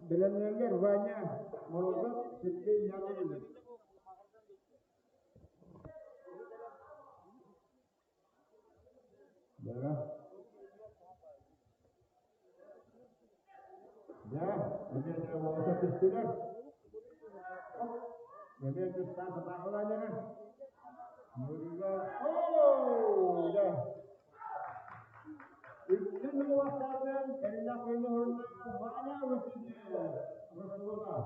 Бэлэмнэнэллэр Ваня Морозов, Сергей Яковлев. Да. Да, эмиэ уолата түстүлэр. Эмиэ түстаах сатаахылааннара. Муруга, оо, да. Үттүн уолаттарынан эрэллээх ойуурунан Ваня Васильев Ростова.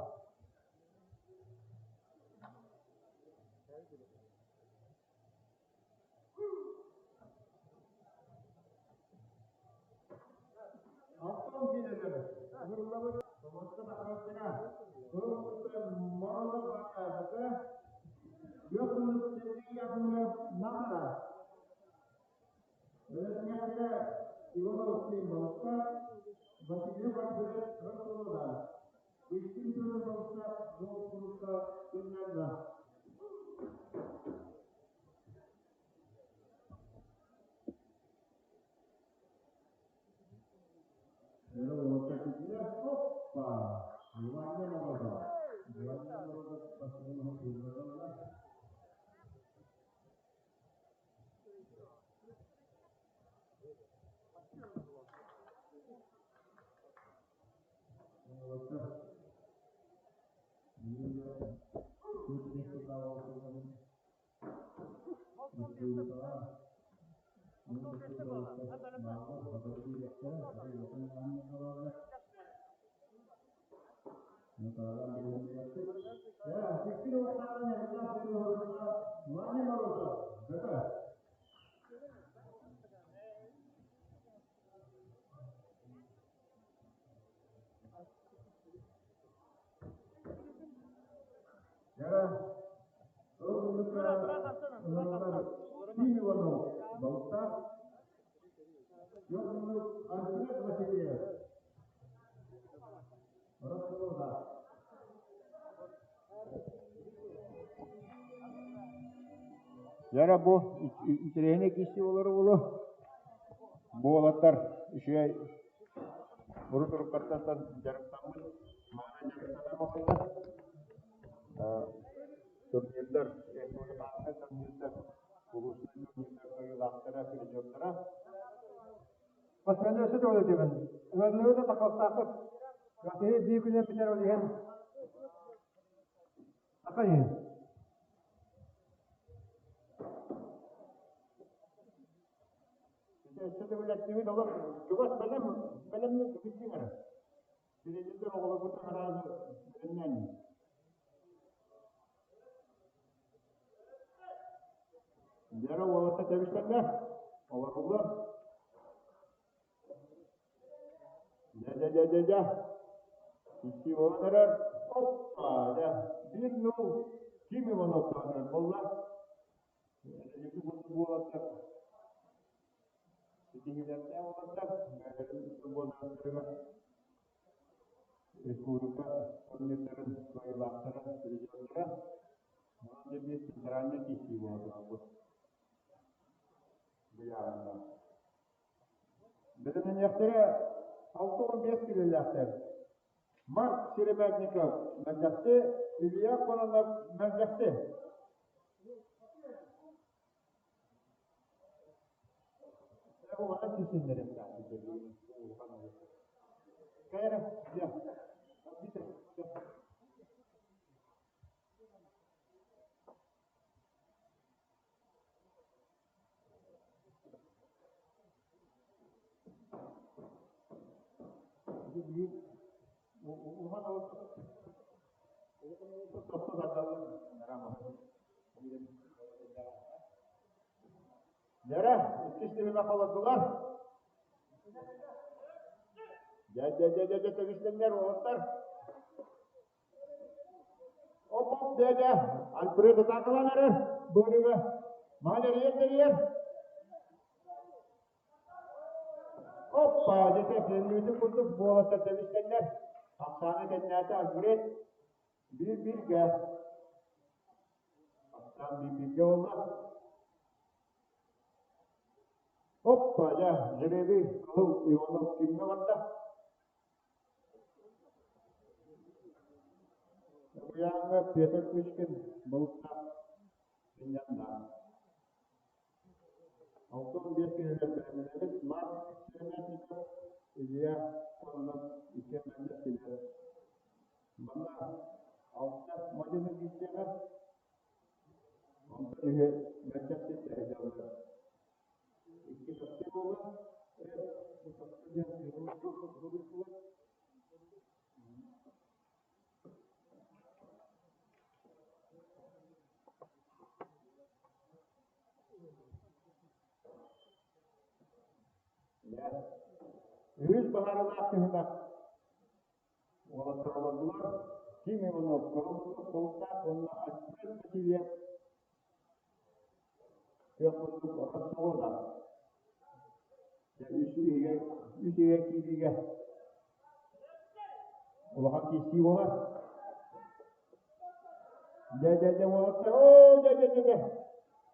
Алтан киинэлэр ыҥырыллыбыт Оппа! Ваня Морозов. Ваня Морозов бастыҥын уһун Дьэ бу интэриэһинэй киирсии буолара буолуо. Бу уолаттар үчүгэй урут уруккаттан дьарыктаммыт, маанан дьарыктанар буолаллар. Турнирдар, республиканскай турнирдар, улуустар турнирдар кыайыылаахтара, призердара. Басканы өссө төгүл этибин. Ыаллыы да тахсыахтаахпыт. Киһи биир күнү бүтэр ол иһин ака иһин. Өссө төгүл эттибит олох чугас бэлэм бэлэмник бүтсүҥ эрэ. Тренердэр оҕолорбутун араас бэлэмнээн. Дьара уолаттар тэбистэллэр, олороллор. Дьэ-дьэ-дьэ-дьэ-дьэ. Икки буолан эрэр. Оппа, дьэ. Биир нул Ким Иванов буолла. Ити курдук уолаттар ситиһиилэрдээх уолаттар бэйэлэрин буолларыгар республика турнирдарын кыайыылаахтара, призердара. Онон дьэ биир центральнай киирсии буола турар быйааһынна. Бэлэмнэниэхтэрэ 65 килэлээхтэр. Марк Серебрятников Мэлдьэхси, Илья Кононов Мэлдьэхси. Дьэрэ, иккис түһүмэх олордулар. Дьэ, дьэ, дьэ, дьэ, дьэ, төгүстэннэр уолаттар. Оп-оп, дьэ, дьэ, Альфред атаакалаан эрэр, быарыга. Маһын эрийэр-тэрийэр. Оппа, дьэ, төннүүтүн курдук буолаттар тэбистэннэр. Ахсааны тэннээтэ Альфред. Биир-бииргэ. Ахсаан биир-бииргэ буолла. Оппа, дьэ, жребий Кыһыл Иванов кимҥэ барда? Уйааҥҥа Петр Кычкин балыктаах сынньанна. 65 киһилэр бэлэмнэнэбит. Марк Черемятников, Илья Кононов иккиэн бэлэмнэстилэр. Манна алта мадьыны киирсиэҕэ. Онтон үһү мэлдьэхсит тэһэ Икки тахса буолла. Бу тахса диэн суруйсулар. Үһүс баһаарылаах түһүмэх уолаттар олордулар. Ким Иванов, Полтав уонна Альфред Васильев Күөх курдук отон Үс иһигэр үс иһигэр киириигэ улахан киирсии буолар. Дьэ дьэ дьэ уолаттар оо дьэ дьэ дьэ дьэ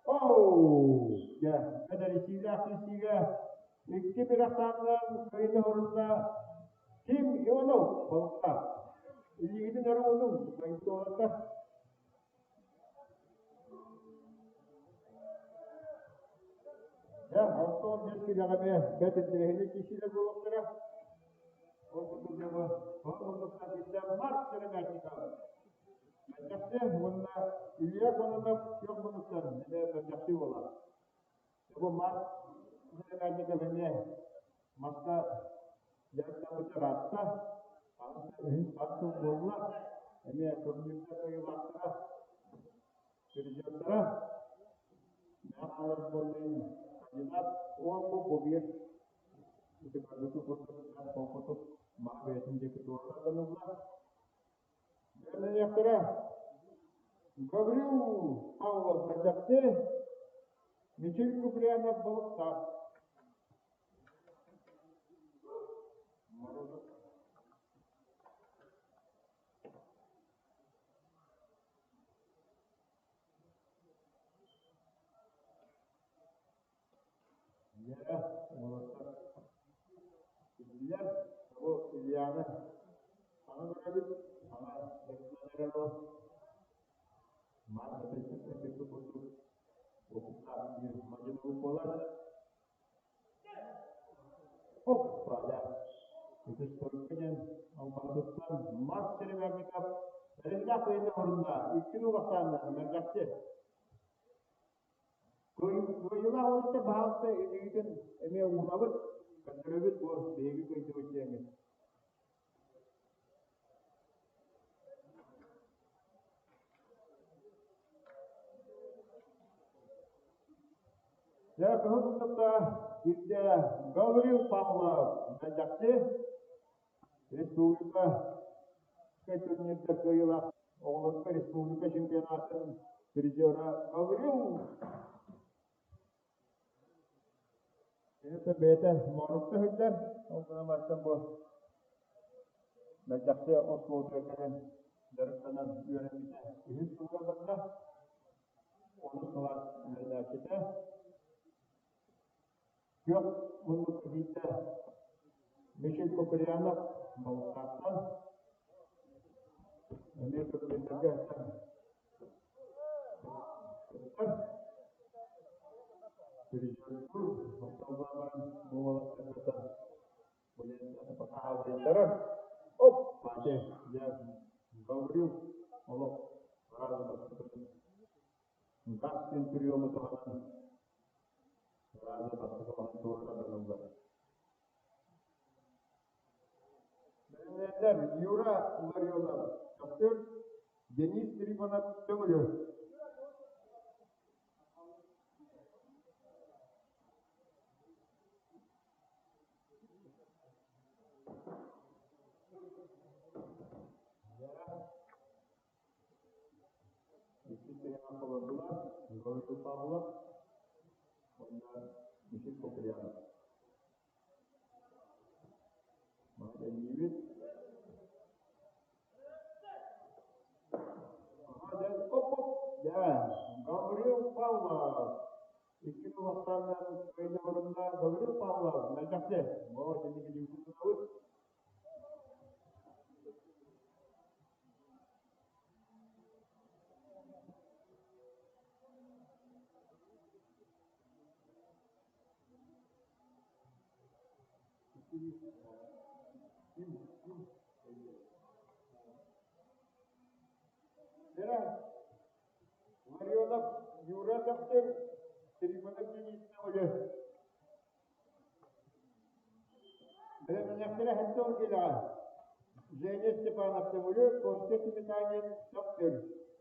оу дьэ эдэрисиилээх киирсиигэ икки бирахсаанынан кыайыы орунна. Ким Иванов балыктаах. Илиигитин өрө уунуҥ, дойдуларга. Дьэ, 65 киилэҕэ эмиэ бэрт интэриэһинэй киирсиилэр буолуохтара. Ол курдук дьэ бу муннуктан киирдэ Марк Сыромятников. Мэлдьэхси уонна Илья Кононов күөх муннуктан эмиэ мэлдьэхси буолар. Бу Марк Сыромятников эмиэ маска дьарыктаммыт ыраатта. Үһүс хас сыл буолла. Эмиэ турнирдар кыайыылаахтара, призердара Мэхээлэр сборнайын кандидат уон бу биир ити көрбүтү курдук холкутук маа бэйэтин диэки туора тарданылла. Бэлэмнэниэхтэрэ Гаврил Павлов Мэлдьэхси, Мичил Куприянов Балыктаах. Морозов. Лера уолаттар Илья, бу Ильяны саҥа көрөбүт, саҥа дьарыктанар эрэ Марк эппит курдук уопуттаах биир мадьыны буолар. Оппа, Үтүс көрүккэ диэн албаһытыттан Марк Серебренников эрэллээх кыайыыны оҥорунна. Икки нуубахтаанна мэлдьэхчи. Кыайыылаах уолаттар баһаалыста илиигитин эмиэ уунабыт, көрдөрөбүт бу биһиги кыайдыбыт диэҥҥит. Дьэ, кыһыл муннукта киирдэ Гаврил Павлов Мэлдьэхси республика турнирдар кыайыылаах оҕолорго республика чемпионатын призера Гаврил Киниттэн бэйэтэ Моорукка сылдьар, ол гынан баран бу Мэлдьэхси оскуолатыгар кэлэн дьарыктанан үөрэммитэ үһүс сылга барда. Онус кылаас үөрэнээччитэ. Күөх муннукка киирдэ Мичил Куприянов Балыктаахтан эмиэ турнирдарга кыттар. Призердуур, оттон баран бу уолаттар кытта Пока Оп! Дьэ, Гаврил олох сразу бастакы газ диэн приему туһанан сразу бастакы маһын туора тарданыллар. Бэлэмнээллэр Юра Ларионов, Чөхтөр, Денис Трифонов, Төҥүлү. Иккис түһүмэх толордулар Гаврил Павлов уонна Михаил Куприянов. Маны кэнниибит. Оп-оп! Дьэ, Гаврил Павлов икки кылаастаах кыайдабырынна Гаврил Павлов мэлдьэхси. Боо, итинник илиибитин Лера, Ларионов Юра Төхтүр, Трифонов Денис Өлө. Бэлэмнэниэхтэрэ сэттэ киилэҕэ. Женя Степанов Төҥүлү, Костя Сметанин Төхтүр,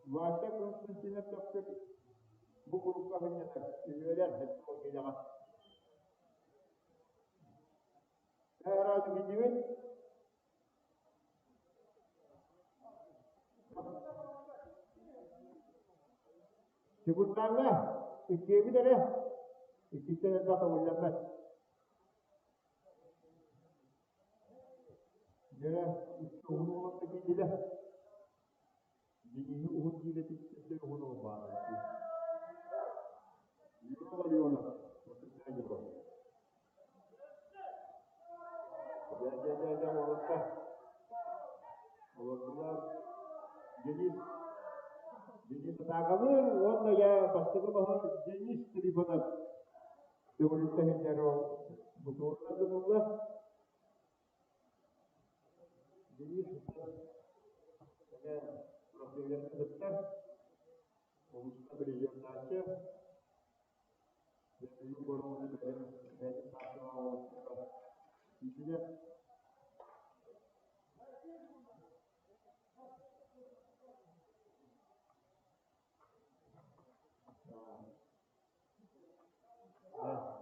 Вася Константинов Төхтүр бу курукка сынньанар, үһүөлэр сэттэ киилэҕэ. Ыраазы киирдибит. Чугурдаҥҥа иккиэбит эрэ, иккиттэн элбэх көҥүллэммэт. Дьэ, икки уһун уолаттар киирдилэр. Дениһи уһун киилэтиттэн уһун уол баара дии. Юра Ларионов, Дьэ, дьэ, дьэ, дьэ, уолаттар. Олордо. Олордулар. Денис Денис атаакалыыр уонна я бастакы баһы Денис Трифонов төгүрүктэ сылдьар ол бутуурга гынулла. Денис эмэ профилерга кыттар. Улууска президеннааччы. Бүгүн боруону бэйэм бэйэтин саастаах оҕолорго иитинэ.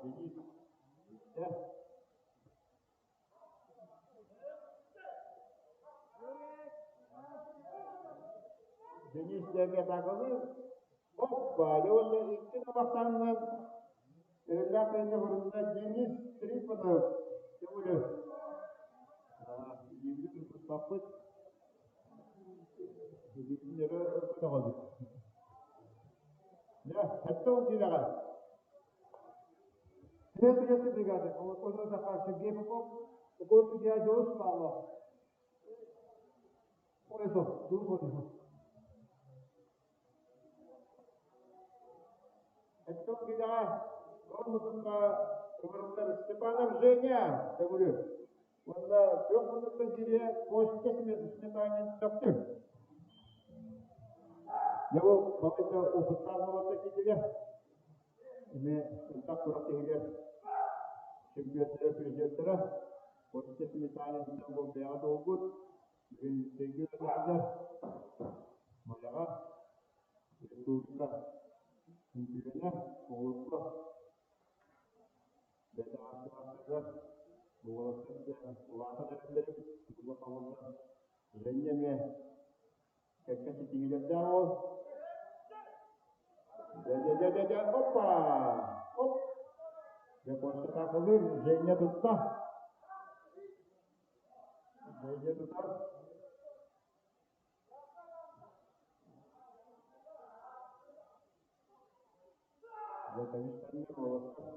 Денис иттэ. Денис диэки атаакалыыр. Оппа, дьэ уонна икки табахтаанынан Эрэллээх кэннэ хорунна Денис Трифонов көҥүлү. Илиибитин тутуспаппыт. Илиибитин өрө көтөҕөбүт. Дьэ, 70 киилэҕэ. Третья бригада, Колокольный Захар Сергей Попов, такой судья Дьулус Павлов. Олесов, Дьулус Олесов. Оттон кидэҕэ ол мутукка ыҥырыллар Степанов Женя төгүрү уонна күөх муннуктан кириэ Костя Сметанин Чопчу. Дьэ бу балайда опыттаах уолаттар киирдилэр. Эмиэ элбэх күрэхтэһиилэр чемпионнара, призердара. Костя Сметанин бу бэйэҕэ туолбут. Бүгүн Сергей сылдьар Майаҕа республика чемпиона оҕолорго бэйэтэ ааттаахтарыгар уолаттар улаатан эрэллэрин тула хабыллан Женя эмиэ кэккэ ситиһиилэрдээх уол. Дэ-дэ-дэ-дэ-дэ, опа! Оп! Дьэ, Костя таакылыыр, Женя тутта. Женя тутар. Дьэ, тэбис-тэҥҥэ уолаттар.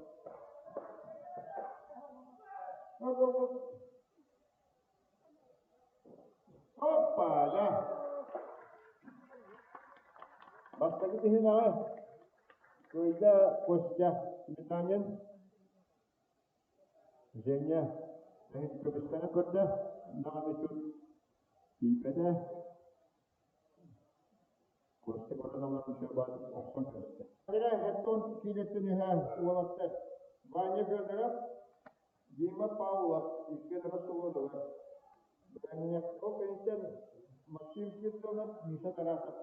Оп, оп, оп. Оппа, дьэ. Бастакы түһүмэҕи кыайда Костя Сметанин. Женя көмүскэнэн көрдө, даҕаны чут тиийбэтэ. Костя көрөн олорон Щербатов охсон көстө. Хаттон киилэттэн үһэ уолаттар Ваня Федоров, Дима Павлов иккиэн Ростоводалар. Ол кэнниттэн Максим Кириллов, Миша Тарасов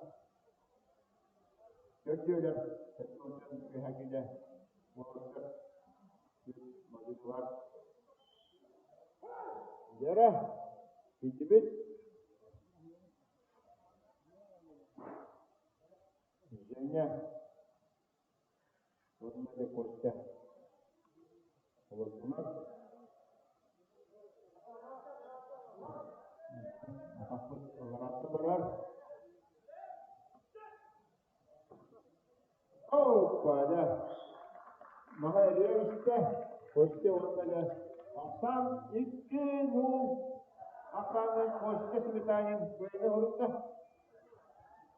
Төрдүөлэр хаттонтон үһэ киилэ уолаттар Мадыылар. Дьэрэ, киирдибит. Женя уонна да Костя олордулар. Атахпыт ыраатта барар. Оппа, дьэ. Маһа эрийэ истэ. Костя уонна дьэ ахсаан 2-0 ахсаанынан Костя Сметанин кыайыы оһорутта.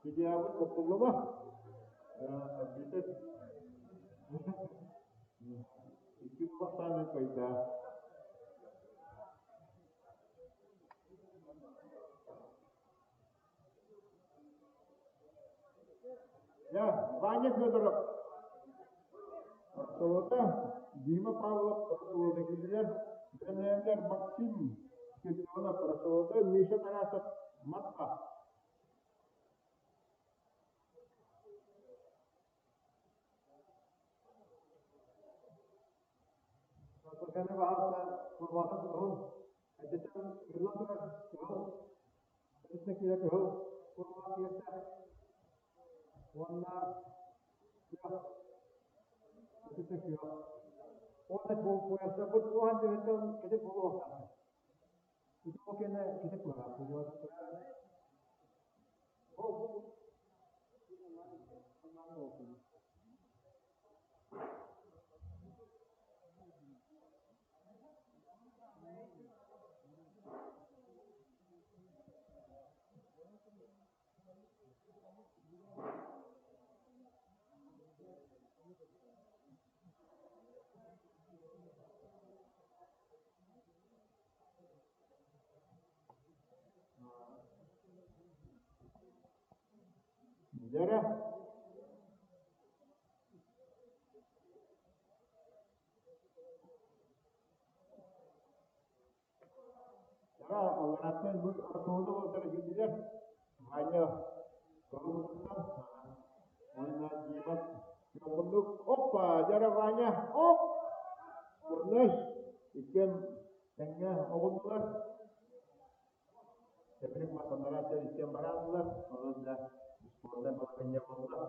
Судьябыт буккуллума. Арбитр 2-0 ахсаанынан кыайда. Я, Ваня Федоров. Ортолото Дима Павлов ортолото киирдилэр. Бэнээннэр Максим Кириллов ортолото Миша Тарасов Матха. Кэргэнэ баһаалыста курбаатын тутуһун, эрдэттэн ыһыллан турар кыһыл, эрдэттэн киирэр кыһыл курбаат киирсэ уонна күөх, эрдэттэн күөх. Уонна пуойастарбыт уоһан түһүттэн кэтит буолуохтаахтар. Ити ол кэннэ кэтит буолар. Ол бу Дьэрэ Дьара аллараттан бу ортоһуна уолаттара киирдилэр. Ваня Корумуттан уонна Дима курдук оппа дьара Ваня оп Курнай иккиэн тэҥҥэ оҕуннулар. Тэбирик масаннара иккиэн бараатылар. Онон да спорда балаһыанньа буолла.